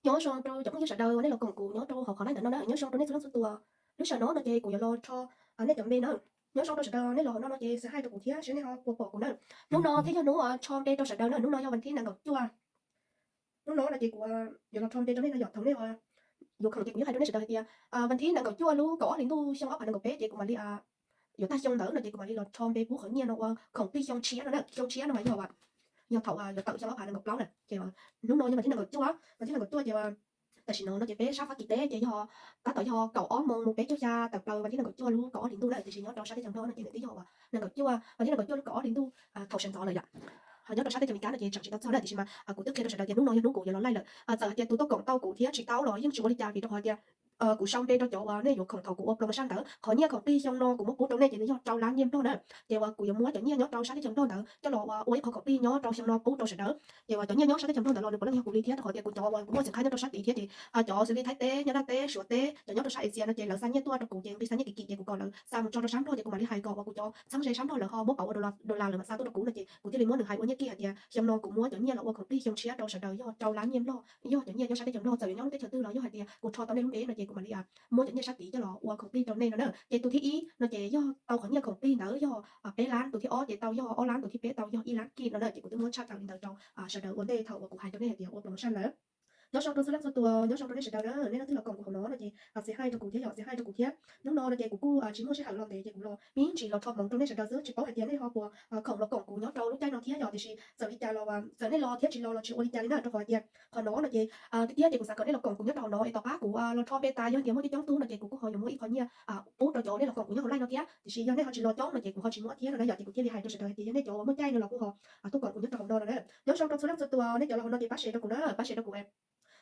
Nyob zoo rau cov phooj ywg sawv daws uas nej los koom kuv nyob rau hauv qhov live ntawm no na, nyob zoo rau nej txhua leej txhua tus. Lub sij hawm no no ces kuv yuav los rho nej cov npe na. Nyob zoo rau sawv daws nej los hauv no no ces xav hais rau kuv thiab seb nej ho puas pom kuv na. Hnub no thiab yog hnub rho npe rau sawv daws na, hnub no yog vas thib nees nkaum cuaj. Hnub no no ces kuv yuav los rho npe rau nej no yom. Thaum nej yuav khoom ces kuv yuav hais rau nej sawv daws hais tias vas thib nees nkaum cuaj lub kaum ob hlis ntuj xyoo ob phav nees nkaum peb ces kuv mam li yuav tag xyoo ntawd no ces kuv mam li los rho npe pub qhov nyiaj no ua khoom plig xyoo tshiab no na. Xyoo tshiab no mas yog yog thaum yuav tawm xyoo ob phav nees nkaum plaub na ces hnub no yog vas thib nees nkaum cuaj, vas thib nees nkaum cuaj ces tam sim no no ces peb sab Fab Kis teb ces yog tab tom yog kaum ob moos mus peb caug xya tawm plaws vas thib nees nkaum cuaj lub kaum ob hlis ntuj na, tiam sis nyob rau sab teb chaws Nplog no ces nws twb yog vas nees nkaum cuaj, vas thib nees nkaum cuaj lub kaum ob hlis ntuj thaum sawv ntxov lawm yom. Ho nyob rau sab teb chaws Amelikas no ces tseem tsis tau txog na, tiam sis mas kuv twb qhia rau sawv daws tias hnub no yog hnub kuv yuav los live lawm. Txawm hais tias tus tuaj koom tau kuv thiab tsis tau los yeej tsis ua li cas vim rau qhov tias kuv sau npe rau cov uas nej yuav khoom thaum kuv ua promotion ntawd. Qhov nyiaj khoom plig xyoo no kuv muab pub rau nej ces nws yog rau lab nyiaj Nplog na. Ces uas kuv yuav muab cov nyiaj nyob rau sab teb chaws Nplog ntawd coj los ua ua ib qho khoom plig nyob rau xyoo no pub rau sawv daws. Ces uas cov nyiaj nyob sab teb chaws Nplog ntawd los nws puav leej yog kuv li thiab rau qhov tias kuv cov uas kuv muaj xeem khaib nyob rau sab tid thiab ces cov xws li Thaib teb, Nyab Laj teb, Suav teb, cov nyob rau sab Asia no ces lawv xa nyiaj tuaj rau kuv ces nqi xa nyiaj kim kim ces kuv kom lawv xa mus tso rau sab Nplog ces kuv mam li hais kom uas kuv cov txheeb ze sab Nplog lawv ho muab pauv ua dollar lawm mam xa tuaj rau kuv no ces kuv thiaj li muab nws hais ua nyiaj kij hais tias xyoo no kuv muab cov nyiaj los ua khoom plig xyoo tshiab rau sawv daws yog rau lab nyiaj Nplog, yog cov nyiaj nyob sab teb chaws Nplog. Txawm yuav nyob lub teb chaws twg los yog hais tias kuv rho tau nej lub npe no ces kuv mam li muab cov nyiaj sab tid coj los ua khoom plig rau nej no na. Ces tus thib ib no ces yog tau qhov nyiaj khoom plig ntawd yog peb lab, tus thib ob ces tau yog ob lab, tus thib peb tau yog ib lab kij no na. Ces kuv twb muab tshaj tawm li ntawd rau sawv daws ua ntej thaum uas kuv hais rau nej hais tias ua promotion lawm. Nyob zoo rau txhua leej txhua tus, nyob zoo rau nej sawv daws na, nej leej twg los koom kuv hauv no no ces xav hais rau kuv thiab yom, xav hais rau kuv thiab. Hnub no no ces kuv kuj tsis muaj sij hawm los ntev ces kuv los me ntsis los rho hmoov rau nej sawv daws xwb, tsis paub hais tias nej ho puas khoom los koom kuv nyob rau lub caij no thiab yom. Tiam sis txawm li cas los txawm nej los thiab tsis los los tsis ua li cas li na, rau qhov hais tias qhov no no ces tiag tiag ces kuv xav kom nej los koom kuv nyob rau hauv no es tom qab kuv los rho npe tas yog tias muaj coob coob no ces kuv kuj ho yuav muaj ib qho nyiaj pub rau cov nej los koom kuv nyob hauv live no thiab. Tiam sis yog nej ho tsis los coob no ces kuv ho tsis muab thiab no na yom. Ces kuv thiaj li hais rau sawv daws hais tias yog nej cov uas muaj caij no los kuj ho tuaj koom kuv nyob rau hauv no no na. Nyob zoo rau txhua leej txhua tus, nej cov los hauv no ces pab share rau kuv na, pab share rau kuv.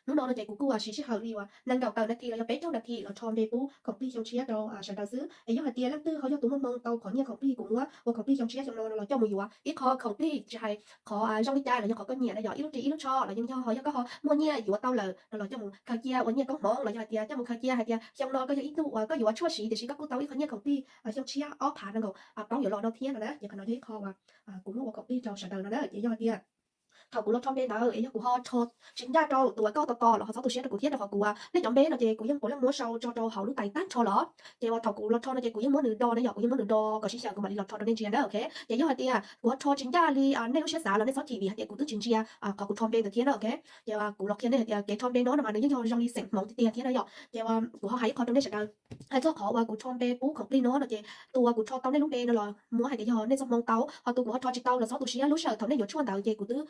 Hnub no no ces kuv kuj siv sij hawm li uas nees nkaum tawm nas this los yog peb caug nas this los rho npe pub khoom plig xyoo tshiab rau sawv daws xwb. Es yog hais tias leej twg ho yog tus muaj hmoo tau qhov nyiaj khoom plig kuv muab ua khoom plig xyoo tshiab xyoo no no los coj mus yuav ib qho khoom plig, tsis hais qhov zoo li cas los yog qhov koj nyiam na yom, ib lub ris ib lub tsho los yeej yog, ho yog koj ho muaj nyiaj yuav tau lawm no los coj mus khaws cia ua nyiaj koob hmoov los yog hais tias coj mus khaws cia hais tias xyoo no koj yog ib tug uas koj yuav tshuaj siv tiam sis koj kuj tau ib qho nyiaj khoom plig xyoo tshiab ob phav nees nkaum plaub yuav los no thiab no na. Ces qhov no yog ib qho uas kuv muab ua khoom plig rau sawv daws no na. Ces yog hais tias thaum kuv los rho npe ntawd es yog kuv ho rho tsis ncaj rau tus uas koj tos tos los ho txhob tu siab rau kuv thiab, rau qhov kuv nej cov npe no ces kuv yeej puav leej muab sau tso rau hauv lub tais tab rho los. Ces uas thaum kuv los rho no ces kuv yeej muab nws do na yom, kuv yeej muab nws do kom sib xyaw kuv mam li los rho rau nej ntsia na, ok. Ces yog hais tias kuv ho rho tsis ncaj li nej lub siab xav los nej txhob chim vim hais tias kuv twb tsis ntsia qhov kuv rho npe ntawd thiab na, ok. Ces kuv los qhia nej hais tias kev rho npe no no mas nws yeej yog zoo li xeem hmoov tiag tiag thiab na yom. Ces kuv ho hais ib qho rau nej sawv daws, hais txog qhov uas kuv rho npe pub khoom plig no no ces tus uas kuv rho tau nej lub npe no los muab hais tias yog nej txoj hmoo tau, ho tus kuv ho rho tsis tau los txhob tu siab. Lub sij hawm thaum nej yuav tshuaj ntawd ces kuv twb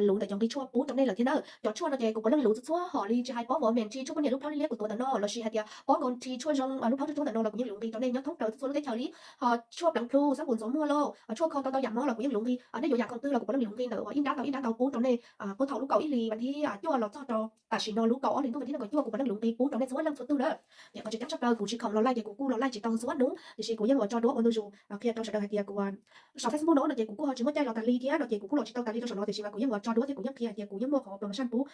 luv ntawm cov nqi tshuaj pub rau nej lawm thiab na. Cov tshuaj no ces kuv puav leej luv txhua txhua hom li, tsis hais pob vov mees nthi tshuaj poj niam lub plhaub liab liab kuv tuav ntawm no lossis hais tias pob nkaus nthi tshuaj zoo lub plhaub tsuag tsuag ntawm no los kuv yeej luv nqi rau nej nyob thoob plaws txhua txhua lub teb chaws li. Ho tshuaj pleev plhu xab npum ntxuav muag lauj, tshuaj kho tau ntau yam mob los kuv yeej luv nqi. Nej yuav yam khoom twg los kuv puav leej luv nqi ntawm uas ib nrab tau ib nrab tau pub rau nej. Puag thaum lub kaum ib hlis vas thib cuaj los txog rau tam sim no lub kaum ob hlis ntuj vas thib nees nkaum cuaj kuv puav leej luv nqi pub rau nej txhua leej txhua tug na. Ces qhov tseem ceeb tshaj plaws kuv tsis khoom los live ces kuv kuj los live tsis tau txhua hnub, tiam sis kuv yeej ua tso duab ua ntu zus qhia rau sawv daws hais tias kuv saum Facebook no no ces kuv kuj ho tsis muaj caij los tas li thiab no ces kuv kuj los tsis tau tas li rau saum no, tiam sis mas kuv yeej ua tso duab thiab kuv yeej qhia hais tias kuv yeej muaj qhov promotion pub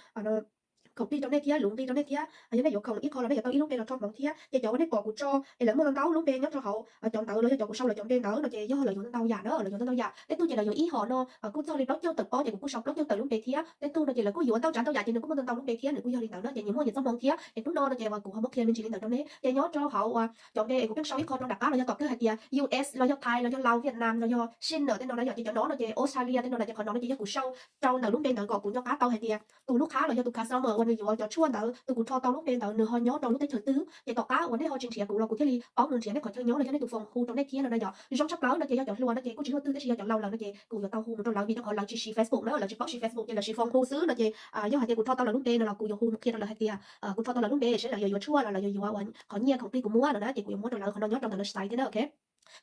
khoom plig rau nej thiab luv nqi rau nej thiab. Yog nej yuav khoom ib qho los nej yuav tau ib lub npe los rho hmoov thiab. Ces cov uas nej pom kuv tso es lawv muaj ntau ntau lub npe nyob rau hauv cov ntawd los yog cov kuv sau lawv cov npe ntawd no ces yog lawv yuav ntau ntau yam na, lawv yuav ntau ntau yam. Tej tug ces lawv yuav ib hom no kuj txog li plaub caug tawm pob ces kuv kuj sau plaub caug tawm lub npe thiab. Tej tug no ces lawv kuj yuav ntau tsav ntau yam ces nws kuj muaj ntau ntau lub npe thiab, nws kuj yog li ntawd na, ces nyias muaj nyias txoj hmoo thiab. Es hnub no no ces uas kuv ho muab qhia me ntsis li ntawd rau nej. Ces nyob rau hauv cov npe es kuv pheej sau ib qho rau nram qab los yog tom kawg hais tias U S los yog Thai los yog Laos Vietnam los yog Sina tej no na yom, ces cov no no ces Australia tej no na, ces qhov no no ces yog kuv sau rau ntawm lub npe ntawd kom kuv nco qab tau hais tias tus lub khab los yog tus customer uas nws yuav cov tshuaj ntawd, tus kuv rho tau lub npe ntawd nws ho nyob rau lub teb chaws twg. Ces tom qab uas nej ho tsis nrhiav kuv los kuv thiaj li paub mus nrhiav nej qhov chaw nyob los yog nej tus phone hu rau nej thiab no na yom. Zoo tshaj plaws no ces yog cov hluas no ces kuj tsis luaj twg, tab sis yog cov laus lawm no ces kuv yuav tau hu mus rau lawv vim rau qhov lawv tsis siv Facebook na, lawv tsis paub siv Facebook ces lawv siv phone hu xwb no ces yog hais tias kuv rho tau lawv lub npe no los kuv yuav hu mus qhia rau lawv hais tias kuv rho tau lawv lub npe seb lawv yuav yuav tshuaj los lawv yuav yuav uas qhov nyiaj khoom plig kuv muab no na, ces kuv yuav muab rau lawv qhov no nyob rau ntawm lawv site thiab na, ok.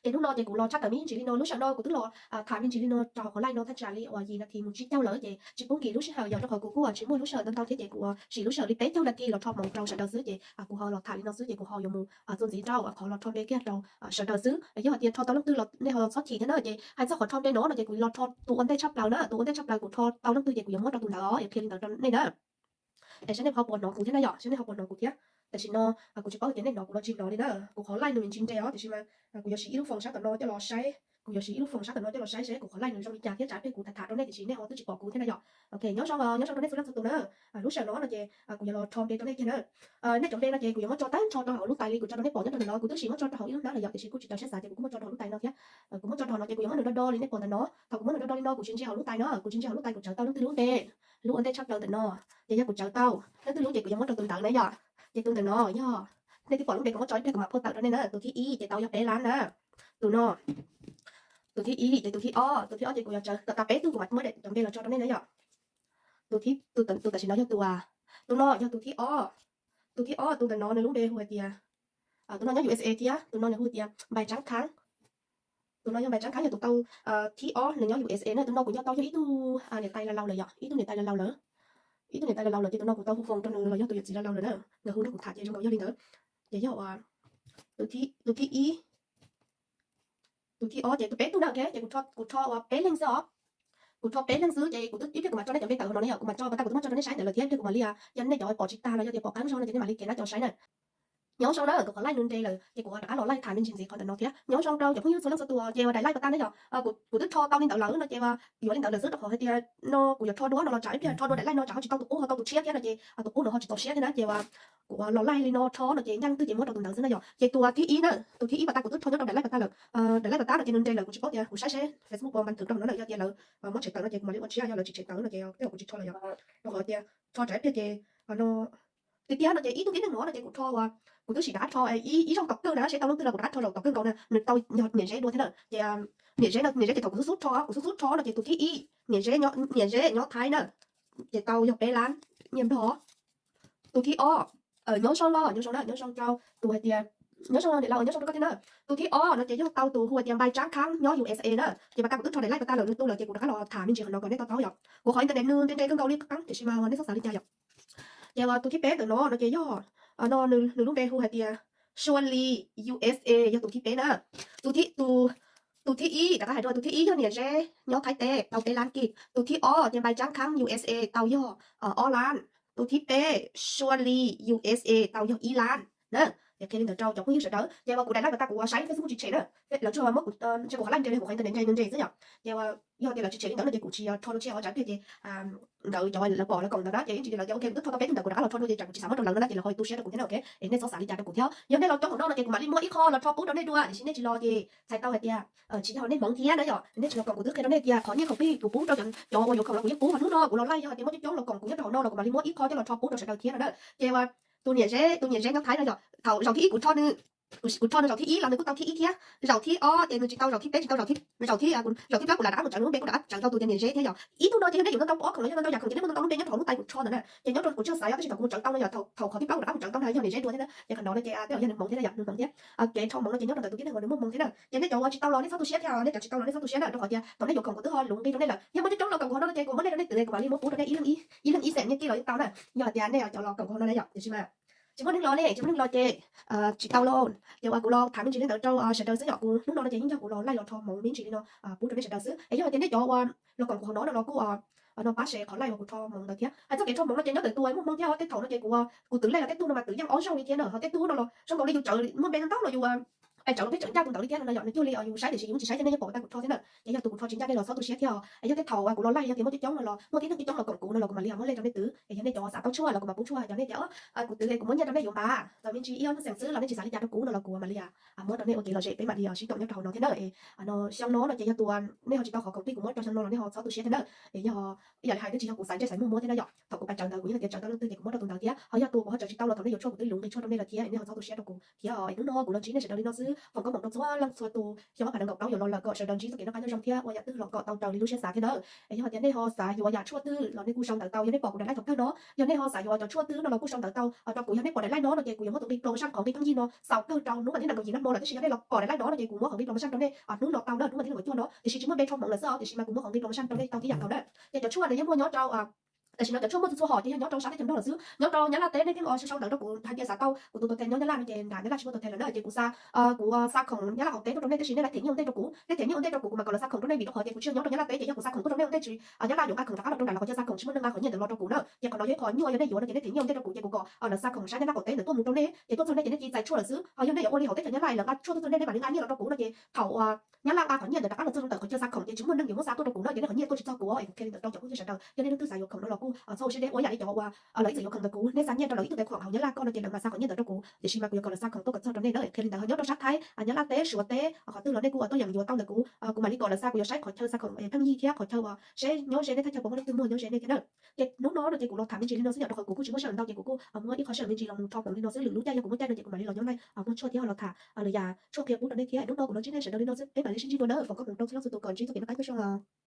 Ces hnub no ces kuv los tshaj tawm me ntsis li no, lub sij hawm no kuv twb los tham me ntsis li no rau hauv live no thaj tsam li uas yim nas this mus tsib caug lawm ces tsis pub nkim lub sij hawm yom, rau qhov kuv kuj tsis muaj lub sij hawm ntau ntau thiab ces kuv sim lub sij hawm li peb caug nas this los rho hmoov rau sawv daws xwb ces kuv ho los tham li no xwb ces kuv ho yuav mus txuas ntxiv rau qhov los rho npe kiag rau sawv daws xwb. Yog hais tias rho tau leej twg los nej ho txhob chim thiab na, ces hais txog qhov rho npe no no ces kuv los rho tus ua ntej tshaj plaws na, tus ua ntej tshaj plaws kuv rho tau leej twg ces kuv yuav muab rau tus ntawd os, yuav qhia li ntawd rau nej na. Es saib nej ho puas hnov kuv thiab na yom, saib nej ho puas hnov kuv thiab. Tam sim no kuv tsis paub tias nej hnov kuv los tsis hnov li na, kuv qhov live nws tsis nres os, tiam sis mas kuv yuav siv ib lub phone sab tom no coj los saib Kuv yuav siv ib lub foos sab ntawm no coj los saib seb kuv qhov line nws zoo li cas thiab tsam pliag kuv tham tham rau nej tiam sis nej ho twb tsis pom kuv thiab na yom. Ok, nyob zoo, nyob zoo rau nej txhua leej txhua tus na. Lub sij hawm no no ces kuv yuav los rho npe rau nej kiag na. Nej cov npe no ces kuv yuav muab tso tag nrho rau hauv lub tais li kuv tso rau nej pom nyob rau ntawm no, kuv twb siv muab tso rau hauv ib lub hnab lawm yom, tiam sis kuj tsis tau siab xav ces kuv kuj muab tso rau hauv lub tais no thiab. Kuv muab tso rau hauv no ces kuv yuav muab nws do do li nej pom ntawm no. Thaum kuv muab nws do do li no kuv tsis ntsia hauv lub tais no, kuv tsis ntsia hauv lub tais kuv tsawv tau leej twg lub npe, lub ua ntej tshaj plaws ntawm no. Ces yog kuv tsawv tau leej twg lub ces kuv yuav muab rau tus ntawd na yom. Ces tus ntawm no yog, nej twb pom lub npe kuv muab tso ib pliag kuv mam phauj tawm rau nej na. Tus thib ib ces tau yog peb lab na. Tus no, tus thib ib ces tus thib ob, tus thib ob ces kuv yuav tsawv tau peb tug kuv mam muab cov npe los tso rau nej na yom. Tus, tus tam sim no yog tus, tus no yog tus thib ob. Tus thib ob tus ntawm no nws lub npe hu hais tias, tus no nyob U S A thiab, tus no nws hu tias Npai Tsab Khab. Tus no yog Npai Tsab Khab yog tus tau thib ob nws nyob U S A na. Tus no kuv nco tau yog ib tug niam tais laus laus lawm yom, ib tug niam tais laus laus lawm. Ib tug niam tais laus laus lawm ces tus no kuv tau hu foos rau nws los yog tus yawm txiv laus laus lawm na. Nws hu rau kuv tham ces zoo nkaus yog li ntawd. Ces yog tus thib ib, tus thib ob ces tus peb tug na, ok, ces kuv rho ua peb leeg xwb os. Kuv rho peb leeg xwb ces kuv twb ib pliag kuv mam tso nej cov npe tawm hauv no na yom, kuv mam tso pas tag kuv twb muab tso rau nej saib ntawd lawm thiab ib pliag kuv mam li, yog nej cov pom tsis tag los yog tias pom qab zog no ces nej mam li kev na cov saib na. Nyob zoo na, kuv qhov line nws nres lawm ces kuv rov qab los laij tham me ntsis ntxiv qhov ntawm no thiab. Nyob zoo rau cov phooj ywg txhua leej txhua tus ces uas daim line pas tag na yom, kuv twb rho tau li ntawd lawm no ces yuav li ntawd lawm xwb rau qhov hais tias no kuv yuav rho duab no los tsam ib pliag rho dua daim line no tsam ho tsis tau tus qub ho tau tus tshiab thiab no ces tus qub no ho tsis txaus siab thiab na ces kuv los laij li no rho no ces nyiaj twg ces muab rau tus ntawd xwb na yom. Ces tus thib ib na, tus thib ib pas tag kuv twb rho nyob rau daim line pas tag lawm. Daim line pas tag no ces nws nres lawm kuv tsis paub tias kuv saib seb Facebook puas npas thwm rau no lawm, yog tias lawv muab tshem tawm no ces kuv mam li ua tshiab, yog lawv tsis tshem tawm no ces kuv tsis rho lawm yom. Rau qhov tias rho tsam ib pliag ces no tiag tiag no ces ib tug tib neeg no no ces kuv rho uas kuv twb sim rov qab rho ib zaug tom kawg na, seb tau leej twg no kuv rov qab rho zaum tom kawg nkaus na, nws tau yog niam Zeb dua thiab na. Ces niam Zeb no, niam Zeb ces thaum kuv xub xub rho, kuv xub xub rho no ces tus thib ib, niam Zeb, niam Zeb nyob Thaib na, ces tau yog peb lab nyiaj Nplog. Tus thib ob, nyob zoo los nyob zoo na, nyob zoo rau tus hais tias, nyob zoo niam laus, nyob zoo rau koj thiab na. Tus thib ob no ces yog tau tus hu hais tias Npai Tsab Khab nyob U S A na. Ces pas tag kuv twb rho daim line pas tag lawm nws tu lawm ces kuv rov qab los tham me ntsis qhov no kom nej tau paub yom. Kuv qhov internet nws nres nres kawg nkaus li qab tiam sis mas nej txhob xav li cas yom. Ces tus thib peb ntawm no no ces yog, no nws, nws lub npe hu hais tias Sua Li U S A yog tus thib peb na. Tus thib, tus thib ib, rov qab hais dua, tus thib ib yog niam Zeb nyob Thaib teb tau peb lab kis. Tus thib ob ces Npai Tsab Khab U S A tau yog ob lab. Tus thib peb Sua Li U S A tau yog ib lab na. Ces qhia li ntawd rau cov phooj ywg sawv daws, ces uas kuv daim line pas tag kuv ua saib Facebook tsis tshem na. Lawv tsuas muab kuv, ntshe kuv qhov line nres li kuv qhov internet nres nws nres xwb yom. Ces uas yog tias lawv tsis tshem li ntawd no ces kuv tsis yog rho dua tshiab os, tsam pliag ces nkawd cov lawv pom lawv koom ntawd na ces ib ntsis lawv tias ok kuv twb rho tau peb tug ntawd kuv rov qab los rho dua ces tsam kuv tsis xav muab rau lawv no na ces lawv ho tu siab rau kuv thiab na. Ok, es nej txhob xav li cas rau kuv thiab, yog nej los coob hauv no no ces kuv mam li muab ib qho los rho pub rau nej dua, tiam sis nej tsis los ces txhais tau hais tias tsis yog nej hmoov thiab na yom. Neb tsis los koom kuv twb qhia rau nej tias qhov nyiaj khoom plig kuv pub rau cov, cov uas yuav khoom los kuv yeej pub, hos hnub no kuv los laij yog hais tias muaj coob coob los koom kuv nyob rau hauv no los kuv mam li muab ib qho coj los rho pub rau sawv daws thiab no na. Ces ua tus niam Zeb, tus niam Zeb nyob Thaib no yom, thaum zaum thib ib kuv rho nws, kuv rho nws zaum thib ib los nws kuj tau thib ib thiab. Zaum thib ob ces nws tsis tau, zaum thib peb tsis tau, zaum thib, zaum thib plaub kuv lam rov qab mus tsawv nws lub npe kuj rov qab tsawv tau tus tias niam Zeb thiab yom. Ib tug no ces yog nej yuav tau pom khoom los yog tau yam khoom ces nej muaj tau lub npe nyob rau hauv lub tais kuv rho ntawd na. Ces nyob rau kuv tsis xav yog tab sis thaum kuv tsawv tau no yog thaum qhov thib plaub kuv rov qab mus tsawv tau na yog niam Zeb dua thiab na. Ces qhov no no ces tej zaum yog nws hmoov thiab na yom, nws hmoov thiab. Kev rho hmoov no ces nyob rau ntawm tus tib neeg uas nws muaj hmoov thiab na. Ces nej cov uas tsis tau los nej txhob tu siab thiab, nej cov tsis tau los nej txhob tu siab na, rau qhov tias thaum nej yuav khoom kuv twb ho luv nqi rau nej lawm. Yog muaj coob coob los koom kuv no no ces kuv muab nej rau nej twm kuv mam li muab pub rau nej ib leeg ib xees nyiaj kij los yeej tau na. Yog hais tias nej cov los koom kuv no na yom, tiam sis mas tsis muaj neeg los ne, tsis muaj neeg los ces tsis tau los. Ces uas kuv los tham me ntsis li ntawd rau sawv daws xwb yom. Kuv hnub no no ces yeej yog kuv los laij los rho hmoov me ntsis li no pub rau nej sawv daws xwb. Es yog hais tias nej cov uas los koom kuv hauv no no los kuj no pab share qhov laij uas kuv rho hmoov ntawd thiab. Hais txog kev rho hmoov no ces nyob ntawm tus muaj hmoov thiab, tej thaum no ces kuv, kuv twv laij los tej tug no mas twv yeej ob zaug li thiab na, ho tej tug no los zoo nkaus li yus tsawv muaj npe ntau los yus pais tsawv los peb tsawv ncaj tus ntawd li thiab no yom. Nws cuag li yus saib tiam sis yus tsis saib thiab, nej yeej pom tag kuv rho thiab na. Ces yog tus kuv rho tsis ncaj nej los txhob tu siab thiab os. Es yog tej thaum uas kuv los laij yog tias muaj coob coob no los muaj tib neeg coob coob los koom kuv no los kuv mam li muab lej rau nej twv. Es yog nej cov xav tau tshuaj los kuv mam pub tshuaj, cov nej tias kuv twv es kuv muab nyiaj rau nej yuav npam txawm me ntsis ib ob xees xwb los nej tsis xav li cas rau kuv no los kuv mam li muab rau nej ua kev lom zem peb mam li sib koom nyob rau hauv no thiab na. Es xyoo no no ces yog tus nej ho tsis tau qhov khoom plig kuv muab rau xyoo no los nej ho txhob tu siab thiab na. Es yog ib yam li hais twb tsis yog kuv xaiv ntsej xaiv muag muab thiab na yom. Thaum kuv pais tsawv ntawd kuv yeej hais tias tsawv tau leej twg ces kuv muab rau tus ntawd thiab, ho yog tus kuv ho tsawv tsis tau los thaum nej yuav tshuaj kuv twb luv nqi tshuaj rau nej lawm thiab, es nej ho txhob tu siab rau kuv thiab. Es hnub no kuv los ntsib nej sawv daws li no xwb, foom koob hmoov rau txhua leej txhua tus xyoo ob phav nees nkaum plaub yuav los lawm kom sawv daws ntsib txoj kev noj qab nyob zoo thiab ua yam twg los kom tau raws li lub siab xav thiab na. Es yog hais tias nej ho xav yuav yam tshuaj twg los nej kuj sau ntawv tau, yog nej pom kuv daim laij thaum kawg no, yog nej ho xav yuav cov tshuaj twg no los kuj sau ntawv tau rau kuv, yog nej pom daim laij no no ces kuv yuav muab tus nqi promotion qhov nqi pheej yig no xaus kawg rau hnub vas thib nees nkaum yim nag hmo lawm, tab sis yog nej los pom daim laij no no ces kuv muab qhov nqi promotion rau nej hnub no tau na, hnub vas thib nees nkaum cuaj no, tiam sis tsis muaj npe rho hmoov lawm xwb os, tiam sis mas kuv muab qhov nqi promotion rau nej tau tib yam nkaus na. Ces cov tshuaj nws yeej muaj nyob rau Tam sim no cov tshuaj muaj txhua txhua hom ces yog nyob rau sab teb chaws Nplog lawm xwb. Nyob rau Nyab Laj teb nej yeej ua sau sau ntawv rau kuv, hais tias xav tau kuv tus tuam thawj nyob Nyab Laj no ces nram Nyab Laj tsis muaj tuam thawj lawm na, ces kuv xa, kuv xa khoom Nyab Laj qaum teb rau nej, tab sis nej laj them nyiaj ua ntej rau kuv, nej them nyiaj ua ntej rau kuv, kuv mam kom lawv xa khoom rau nej, vim rau qhov tias kuv tsis yog nyob rau Nyab Laj teb, ces yog kuv xa khoom tuaj rau nej ua ntej tsis, Nyab Laj yuav nqa khoom rov qab los rau nram lawv qhov chaw xa khoom tsis muaj neeg nqa qhov nyiaj ntawd los rau kuv na. Ces qhov no yog ib qho nyuaj, yog nej yuav no ces nej them nyiaj ua ntej rau kuv ces kuv kom lawv xa khoom sab Nyab Laj qaum teb ntawd tuaj mus rau nej, ces tuaj txog nej ces nej cia li txais tshuaj lawm xwb. Ho yog nej yuav ua li hauv teb chaws Nyab Laj lawv nqa tshuaj tuaj txog nej, nej mam li nqa nyiaj los rau kuv no ces thaum Nyab Laj nqa qhov nyiaj ntawd rov qab los txog ntawm qhov chaw xa khoom ces tsis muaj neeg yuav muab xa tuaj rau kuv na, ces nej qhov nyiaj tuaj tsis txog kuv. Es kuv qhia li ntawd rau cov phooj ywg sawv daws, yog nej leej twg xav yuav khoom no los kuj txhob ua siab deb ua yam li cov uas lawv ib txwm yuav khoom ntawd kuv, nej xa nyiaj rau lawv ib tug tais khoom hauv Nyab Laj ko no ces lawv mam xa qhov nyiaj ntawd rau kuv, tiam sis mas kuv yuav kom lawv xa khoom tuaj kom txog rau nej na. Qhia li ntawd ho nyob rau sab Thaib, Nyab Laj teb, Suav teb, qhov twg los nej kuj tuaj yeem yuav tau ntawm kuv, kuv mam li kom lawv xa, kuv yuav saib qhov chaw xa khoom pheej yig thiab qhov chaw uas seb nyob ze nej thaj chaw puas muaj leej twg muag nyob ze nej thiab na. Ces hnub no no ces kuv los tham me ntsis li no xwb, yog rau qhov kuv kuj tsis muaj sij hawm ntau ces kuv kuj muab ib qho sij hawm me ntsis los mus tho khoom li no xwb, lwm lub caij yog kuv muaj caij no ces kuv mam li los nyob laij muag tshuaj thiab ho los tham lwm yam tshuaj qhia pub rau nej thiab. Hnub no kuv los ntsib nej sawv daws li no xwb, peb mam li sib ntsib dua na, foom koob hmoov rau txhua leej txhua tus kom ntsib txoj kev noj qab nyob zoo os.